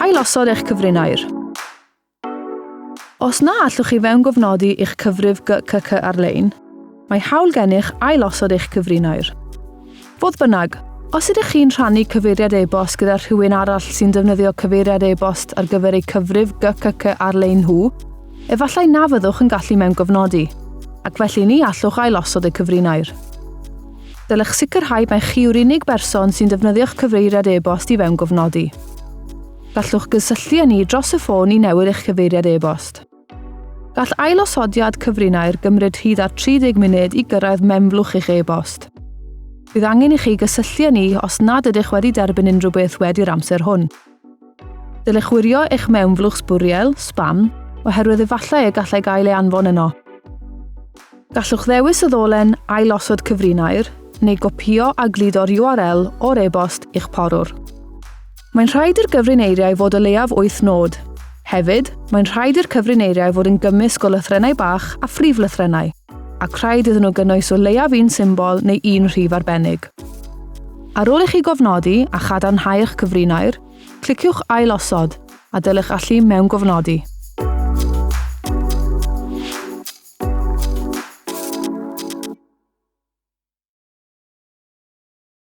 Ailosod eich cyfrinair. Os na allwch chi fewngofnodi i'ch cyfrif GCC ar-lein, mae hawl gennych ailosod eich cyfrinair. Fodd bynnag, os ydych chi'n rhannu cyfeiriad e-bost gyda rhywun arall sy'n defnyddio cyfeiriad e-bost ar gyfer eu cyfrif GCC ar-lein nhw, efallai na fyddwch yn gallu mewngofnodi, ac felly ni allwch ailosod y cyfrinair. Dylech sicrhau mai chi yw'r unig berson sy'n defnyddio'ch cyfeiriad e-bost i fewngofnodi. Gallwch gysylltu â ni dros y ffôn i newid eich cyfeiriad e-bost. Gall ailosodiad cyfrinair gymryd hyd at 30 munud i gyrraedd mewnflwch eich e-bost. Bydd angen i chi gysylltu â ni os nad ydych wedi derbyn unrhyw beth wedi'r amser hwn. Dylech wirio eich mewnflwch sbwriel, spam, oherwydd efallai y gallai gael ei anfon yno. Gallwch ddewis y ddolen Ailosod cyfrinair neu gopïo a gludo'r URL o'r e-bost i'ch porwr. Mae'n rhaid i'r gyfrineiriau fod o leiaf wyth nod. Hefyd, mae'n rhaid i'r cyfrineiriau fod yn gymysg o lythrennau bach a phrif lythrennau, ac rhaid iddyn nhw gynnwys o leiaf un symbol neu un rhif arbennig. Ar ôl i chi gofnodi a chadarnhau eich cyfrinair, cliciwch Ailosod a dylech allu mewngofnodi.